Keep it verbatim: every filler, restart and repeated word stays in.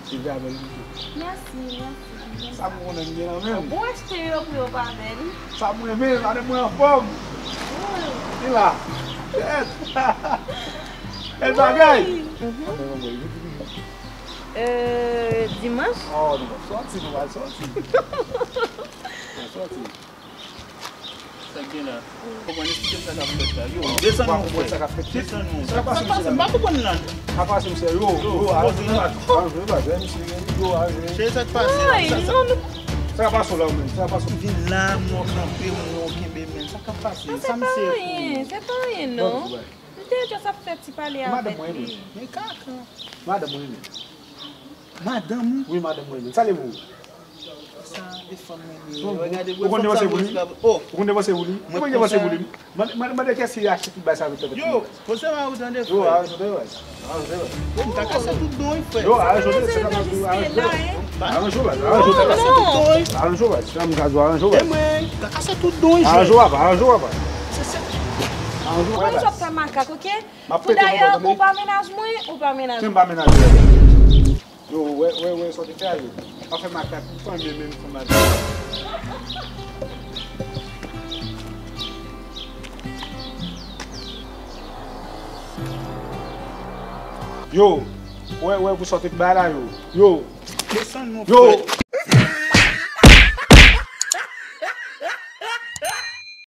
Li vle avè l toujou. Mèsi, mèsi. Sa m konnen m gen nan men m. Ou achte yo pou yo pa bèl. Sa m renmen, madanm mwen anfòm. Wi. Li la. Tèt. Bèl bagay. Wi. Mhm. Anmè, anmè, li toujou. Euh, dimanch? Oh, dimanch. Sòti, nou pral sòti. Nou sòti. Sa k gen la? Konprann, esplike m sa k ap fèt la. Yo, desann nou, frè. Desann nou. Sa k ap pase, m pa konprann la. Sa k ap pase, misye? Yo, yo, aranj yo, aranj yo, aranj yo. Cheri, sa k pase la? Sa k ap pase la, ou menm? Sa k ap pase? M vin la, m wè w kanpe, m wè w kenbe men. Sa k ap pase? Sa misye pou? Se pa anyen, se pa anyen, non. M te just ap fè ti pale avèk li. Men kaka. Madanm mwen menm. Madanm ou? Wi, madanm mwen menm. Sa li pou ou? Sa e fanm mwen ye. Ou konn, ou konn depanse pou li? Ou konn depanse pou li? Ou konn depanse pou li? Mande, mande, mande kiyès ki achte tout bagay sa yo tèt. Yo, poze mari w tande, frè. Yo, aranj yo, tande, aranj yo, tande. Yo, m ta kase tout don, frè. Yo, aranj yo, tande, se pa mal pou aranj yo. Aranj yo, baz, aranj yo, baz. Aranj yo, baz. Se sa m ka di w, aranj yo, baz. E mwen, m ta kase tout don, frè. Aranj yo, papa, aranj yo, papa. Se, se. Aranj yo, baz. Mwen, w ap fè makak, oke? M ap pete pou dayè, ou pa mennaj mwen, ou pa mennaj mwen. Ki m pa mennaj mwen? Yo, wè, wè, wè, sa w te fè a, yo. Pa fè makak, ou fè men menm fè makak. Yo, wè, wè, pou sa w te bay la, yo. Yo. Desann non, yo, frè.